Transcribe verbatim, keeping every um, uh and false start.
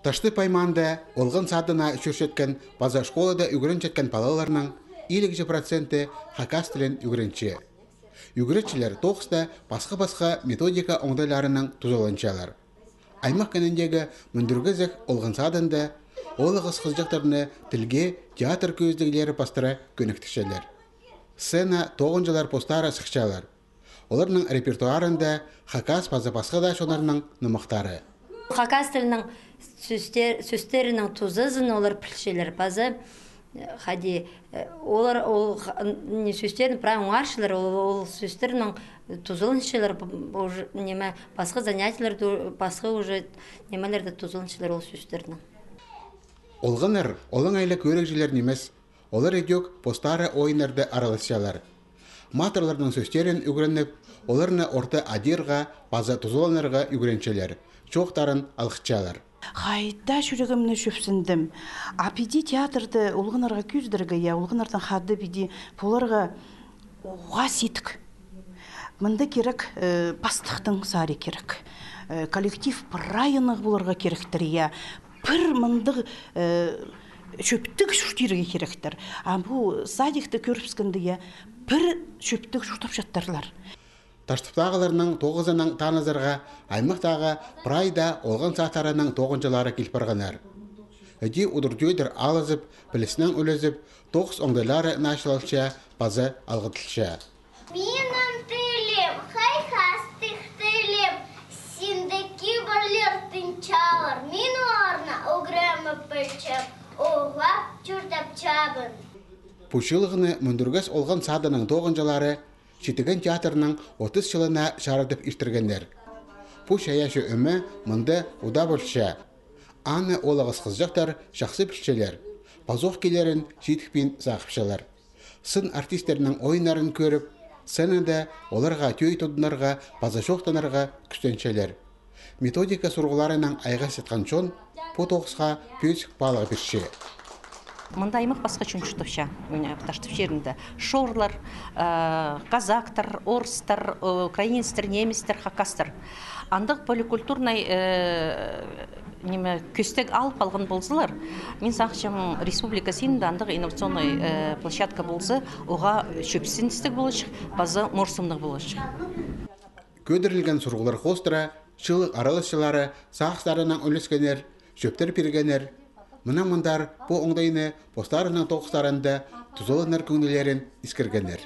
Таштып аймаанда олған садына чӧрчеткен паза школада ӱгренчеткен палаларның илігҷе проценті хакас тілін ӱгренче. Ӱгретчілер тоғыста пасха-пасха методика оңдайларынаң тузаланчалар. Аймах кініндегі Мӱндӱргезек олған садында оолағас хызыҷахтарны тілге театр кӧзідіглері пастыра кӧніктірчелер. Сцена тоғынҷылар постары сыхчалар. Оларның репертуарында хакас паза пасха даа чоннарның нымахтары. Хакас тілінің сӧстер-, сӧстерінің тузазын олар пілчелер. Паза, э, хайди, э, олар ол х-, н-, не сӧстерін прай оңарчалар, ол, ол сӧстернең тузаланчалар, п-, уже, неме, пасха занятиелерде, пасха уже немелерде тузаланчалар ол сӧстернең. Олғаннар олаңай ла кӧрігҷілер нимес. Олар ідӧк постары ойыннарда араласчалар. Матырларның сӧстерін ӱгреніп, оларны орта адирға паза тузаланарға ӱгренчелер, чоохтарын алғытчалар. Хайда чӱрегімні чӧпсіндім. А піди театрда олғаннарға кӧзідерге, я, олғаннардаң хада піди поларға уғаа сидік. Мында кирек, э, пастыхтың сари кирек. Э, коллектив прай ынағ поларға киректер, я. Пір мындағ, э, чӧптіг чуртирға киректер. А пу садикті кӧрібіскенде, я, пір чӧптіг чуртапчаттарлар. Таштыптағыларның тоғызынаң танызарға аймахтағы прай даа олған садтарының тоғынҷылары кил парғаннар. Іди удур-тӧдір алызып, піліснең ӱлезіп, тоғыс оңдайлары начылалча паза алғыдылча. Минің тілім, хайхастығ тілім, синде кибірлер тынчалар, мин оларны ӱгреніп пілчем, оғлап чуртапчабын. Пу чыылығны Мӱндӱргес олған садының тоғынҷылары Читіген театрның отыс чылына чарыдып иртіргеннер. Пу чайаачы ӧме мында удаа полча. Аны оолағас хызыҷахтар чахсы пілчелер, пазох килерін чидікпин сағыпчалар. Сын артистернің ойыннарын кӧріп, сценада оларға тӧӧй тудынарға паза чоохтанарға кӱстенчелер. Методика сурығларынаң айғасчатхан чон пу тоғысха пӧзік паалағ пирче. Мында аймах пасха чон чуртапча, мына Таштып чирінде. Шорлар, э, казактар, орыстар, э, украинецтер, немецтер, хакастар. Андағ поликультурнай, э, неме, кӧстег алып алған ползалар, мин сағынчам, республика синінде андағ инновационнай, э, площадка полза, оғаа чӧпсіністіг поларҷых, паза морсымнығ поларҷых. Кӧдірілген сурығлар хоостыра чыылығ араласчылары сағыстарынаң ӱлескеннер, чӧптер пиргеннер. Мынаң мындар пу оңдайны постарының тоғыстарында тузаланар кӧңнілерін искіргеннер.